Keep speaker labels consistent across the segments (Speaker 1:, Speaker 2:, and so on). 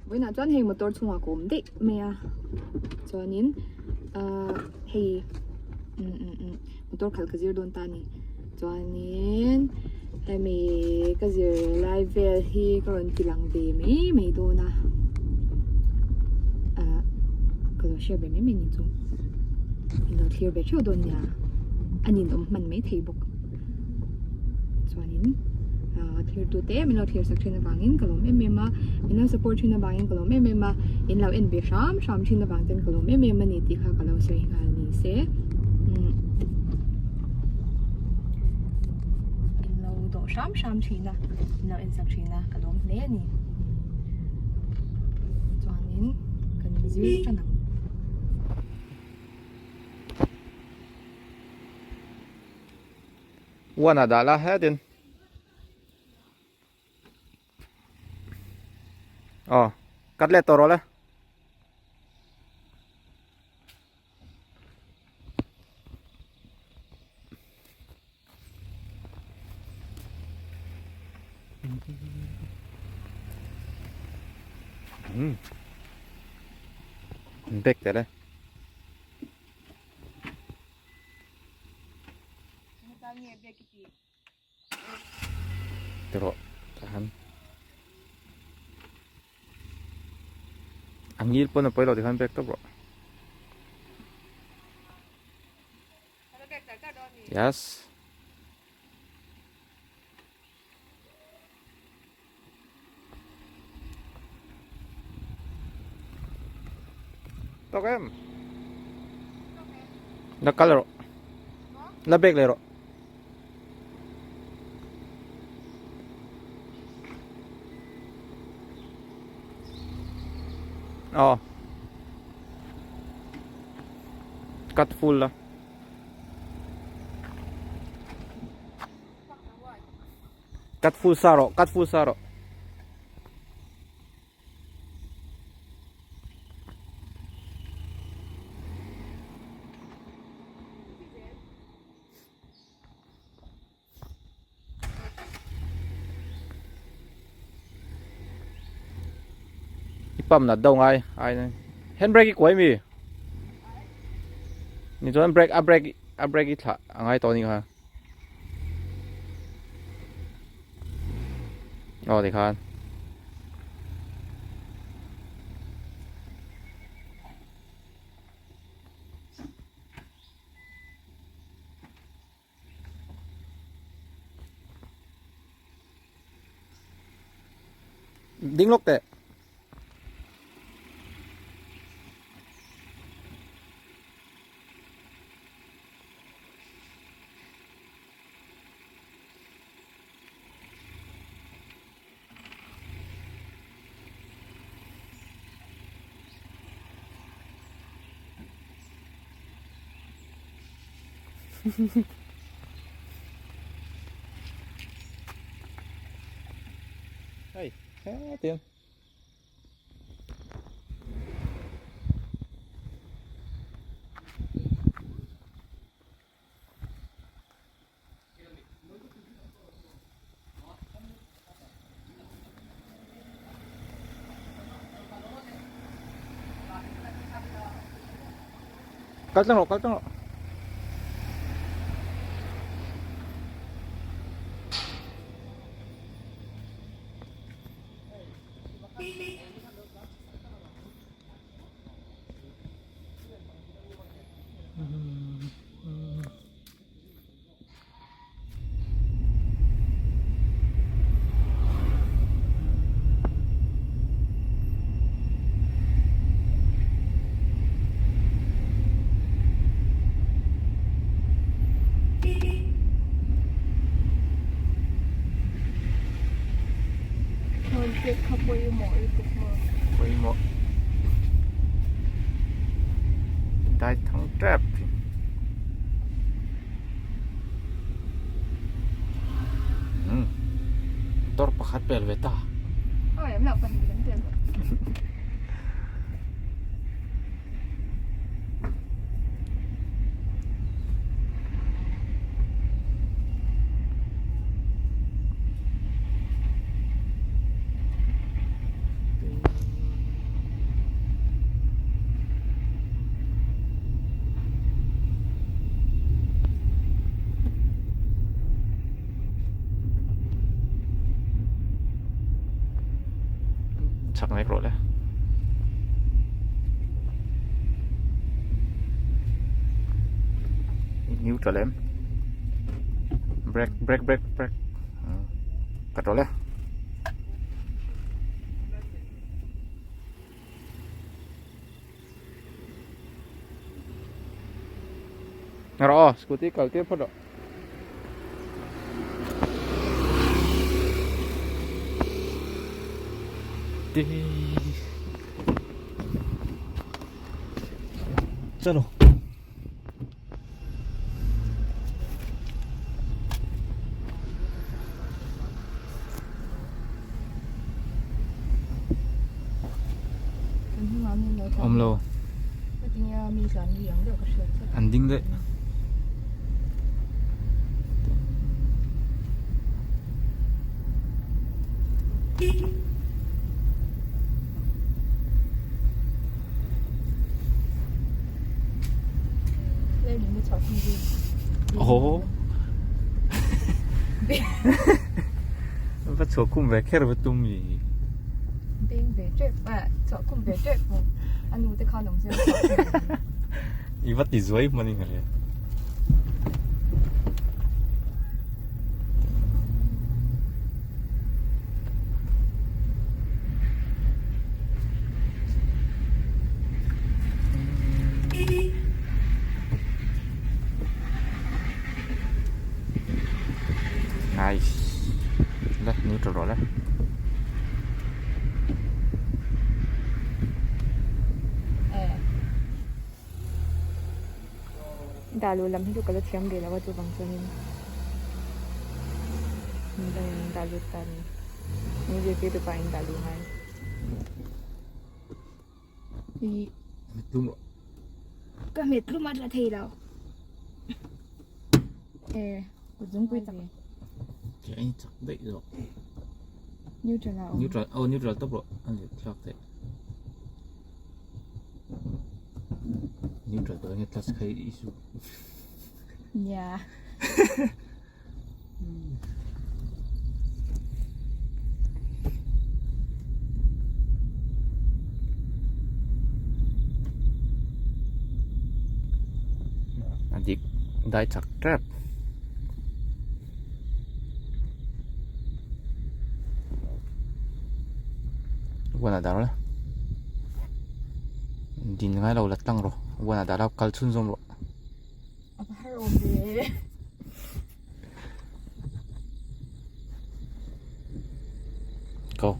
Speaker 1: Vawiinah chuan hei motor chhungah ka awm daih mai a chuanin ahh hei umm umm umm motor khalh ka zir dawn ta a ni chuanin hemi ka zir lai vel hi ka rawn ti lang ve mai mai dawn a ahh ka lo hriat ve mai mai ni chu in lo thlir ve theuh dawn nia a ninawm hman maithei bawk. Chuanin ahh thirtu te min lo thlir sak thin avangin ka lawm em em a, min lo support thin avangin ka lawm em em a, in lo en ve hram hram thin avang ten ka lawm em em a ni tih kha ka lo sawi nghal ni se. Umm in lo dawh hram hram thin a, in lo en sak thin a ka lawm hle a ni. Chuanin kan zir tan ang.
Speaker 2: One ah dah la hetin. Aw cut leh tawh rawh le. Hmm. Bek teh le. Tiraw tahan a ngil pawn a pawi lo tikhan bag tawp rawh yes Tawk em? La kal rawh. La bag leh rawh. Aw. Cut full la. Cut full sa rawh, cut full sa rawh. I pump nat deuh ngai ai handbrake i kuai mi ni chuan brake a brake a brake i thlah a ngai tawh a ni kha. Aw tikhan ding lawk teh. Hey, tiền. Kal tlang rawh kal tlang rawh. Pawimawh dai thang tep umm motor pakhat pel ve ta. Chak mek rawh le. Neutral em. Brake brake brake brake. Cut rawh le. Rawh aw scooty kal tir phawt rawh. Chalo. Awm lo. An ding daih. Aw Va chhuah khum ve kher va tum i.
Speaker 1: Beng ve tep a chhuah khum ve tep maw a nu te khan awm se
Speaker 2: I va ti zuai hman in ka hria. Nice. Le, neutral rawh le.
Speaker 1: Dah luh lam hi chu ka la thiam ve lo a chuvang chuanin dah lut ta a ni min zirtirtu pa in dah luh ngai ih ka hmet tlum a tla thei lo e kut zungpui chak
Speaker 2: Ke a in chak daih zawk
Speaker 1: neutral a awm
Speaker 2: neutral aw neutral tawp rawh a let thlak theih Neutral tawh nge clutch kha i su.
Speaker 1: Nia.
Speaker 2: A dik dai chak tep. Uan a dar la din ngai lo la tlang rawh uan a dar a kal chhun zawm rawh.
Speaker 1: A va har awm ve.
Speaker 2: Go.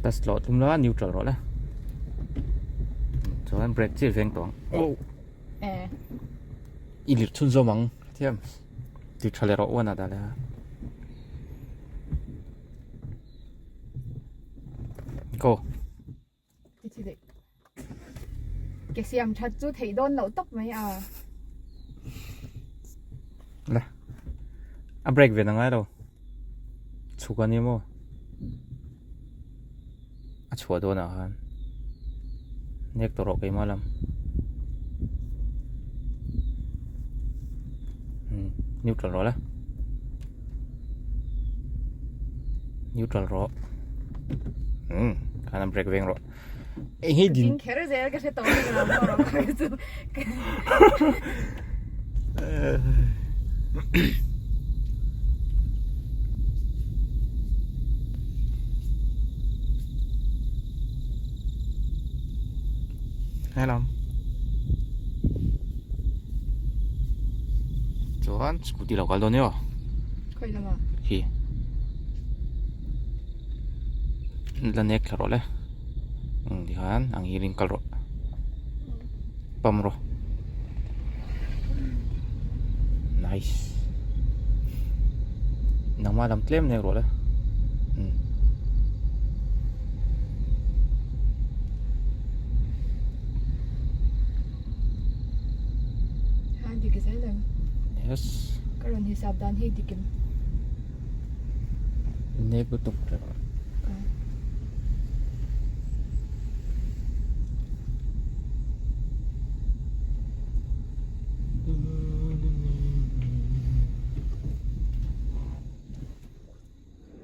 Speaker 2: Clutch lawh tum la neutral rawh le chuan brake chiah veng tawh ang oh i lirh chhunzawm ang thiam ti tha leh rawh uan a dah leh a. Go.
Speaker 1: Ke siam that chu theih dawn loh tawp mai a.
Speaker 2: La. A break ve na ngai lo. Chhuk a ni maw? A chhuah dawn ah khan. Nek tawh rawh keimah lam. Neutral rawh la. Neutral rawh. Khan a break veng rawh. Eng hi din.
Speaker 1: Ding kher zel ka hre tawh ni lo maw rawh ka chu.
Speaker 2: Helam. Chuan scooty lo kal dawn nia.
Speaker 1: Khawi lama?
Speaker 2: Hi. La nek thla rawh le. Tikhan ang hirin kal rawh. Pam rawh. Nice. Nangmah lam tlem nek rawh le.
Speaker 1: Ha dik zel em?
Speaker 2: Yes.
Speaker 1: Ka rawn hisap dan hi dik em?
Speaker 2: Nek lutuk tep.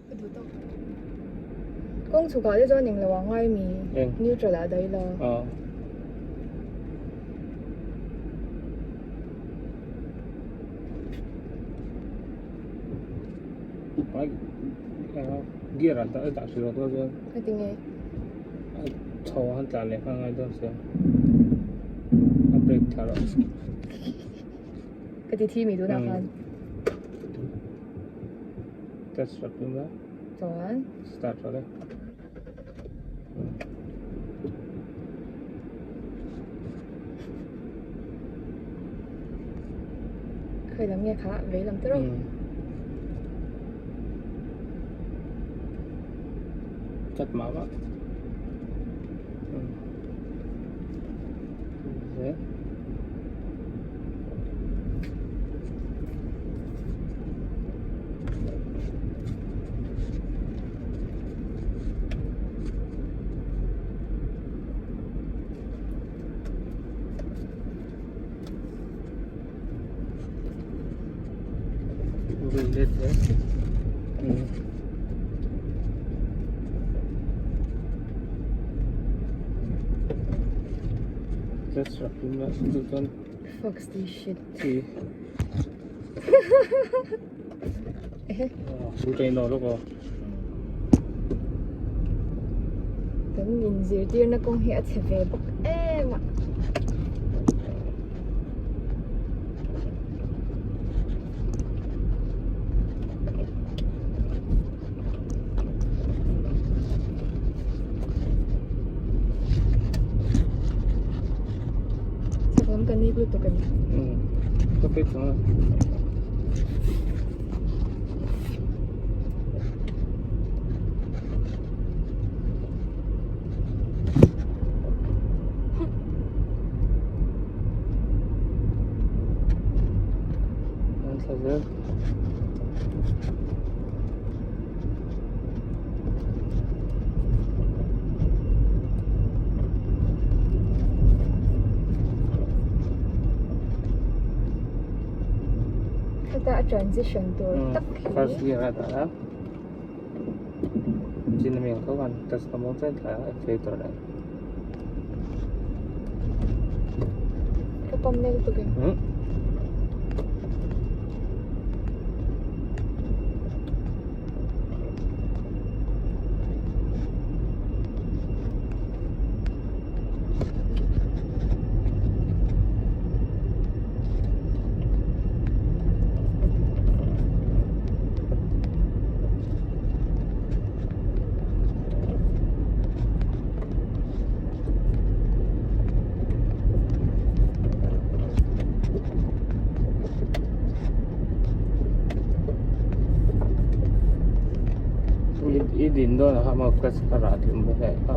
Speaker 1: Ka duh tawk. Kawng chhukah te chuan englo ah ngai mi neutral ah daih la.
Speaker 2: Gear ah dah dah hrih rawh chuan.
Speaker 1: Heti nge?
Speaker 2: A chho a han tlan leh nghal ngai dawn sia. A brake thla rawh.
Speaker 1: Ka ti thi mi tunah khan.
Speaker 2: Test rawh tum la.
Speaker 1: Chuan.
Speaker 2: Start rawh le.
Speaker 1: Khawi lam nge kha vei lam te rawh.
Speaker 2: Chat mah mah. Zel.
Speaker 1: Fuck this shit. Kan min zirtirna kawng hi a chhe ve bawk em a. Chak lam kan nek lutuk a ni.
Speaker 2: Ka pek ang a.
Speaker 1: Heta a transition tur tak hi.
Speaker 2: First gear a dah a. Chin mi ang kho kan test ka mawng chen thlai a accelerator nen.
Speaker 1: Ka pawm nel tuk em.
Speaker 2: I din dawn ah kha maw clutch kha rah tlum bawk e a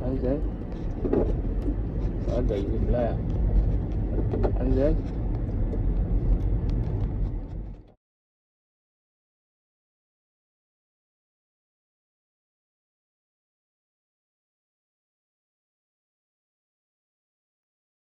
Speaker 2: an zel a daih lim lai ah an zel.